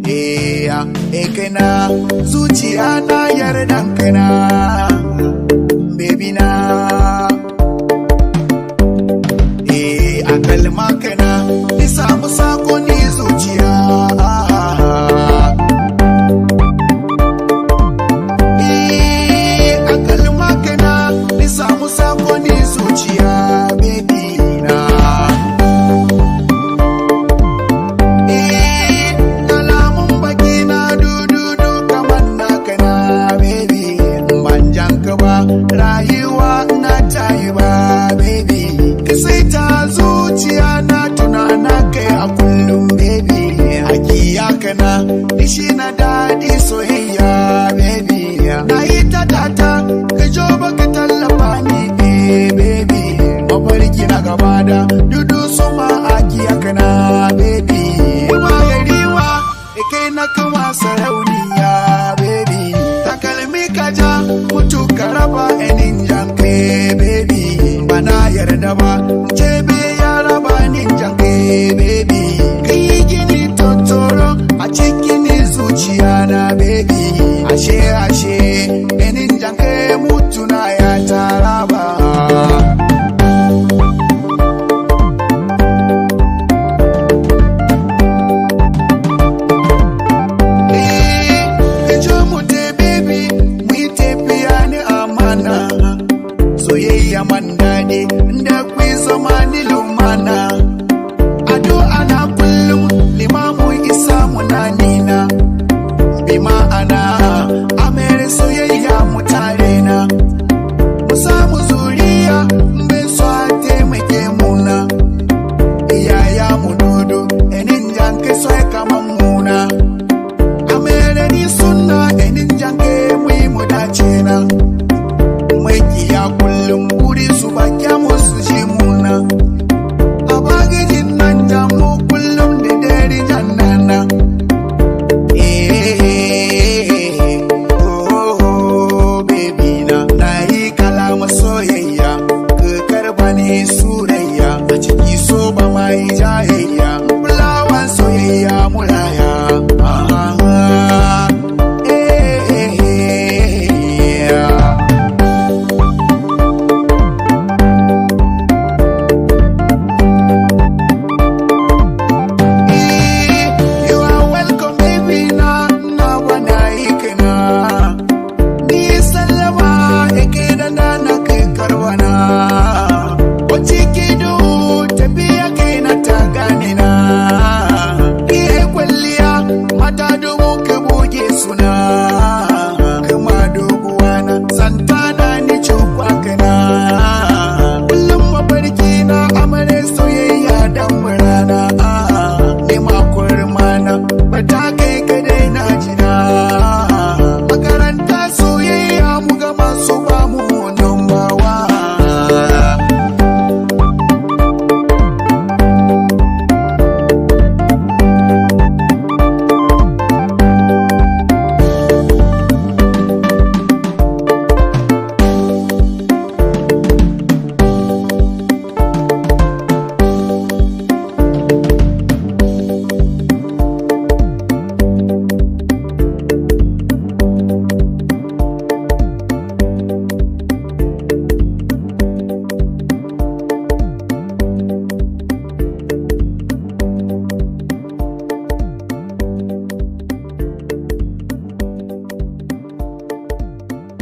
Iya, e kaina zuciya na yardan kaina, baby na. Eh, a kalma kaina ni samu sako ni zuciya. Eh, a kalma kaina ni samu sako ni zuciya, baby na. Eh, kalamun baki na dududu kamar naka na, baby. Ban janka ba, rayuwa na tayi ba, baby. Ka saita zuciya na tunana kai a kullum, baby. Hakiya kana nishi na daɗi soyayya, baby. Na yi ta data ka jo baka tallafa ni, eh, baby. Mafarki na gaba da dudu suma akiya kana, baby. Kuma yariwa kai na kama sarauniya, baby. Takalmi ka ja mutu ka raba enin janke, baby. Bana yarda ba jebe ya raba nin janke, baby.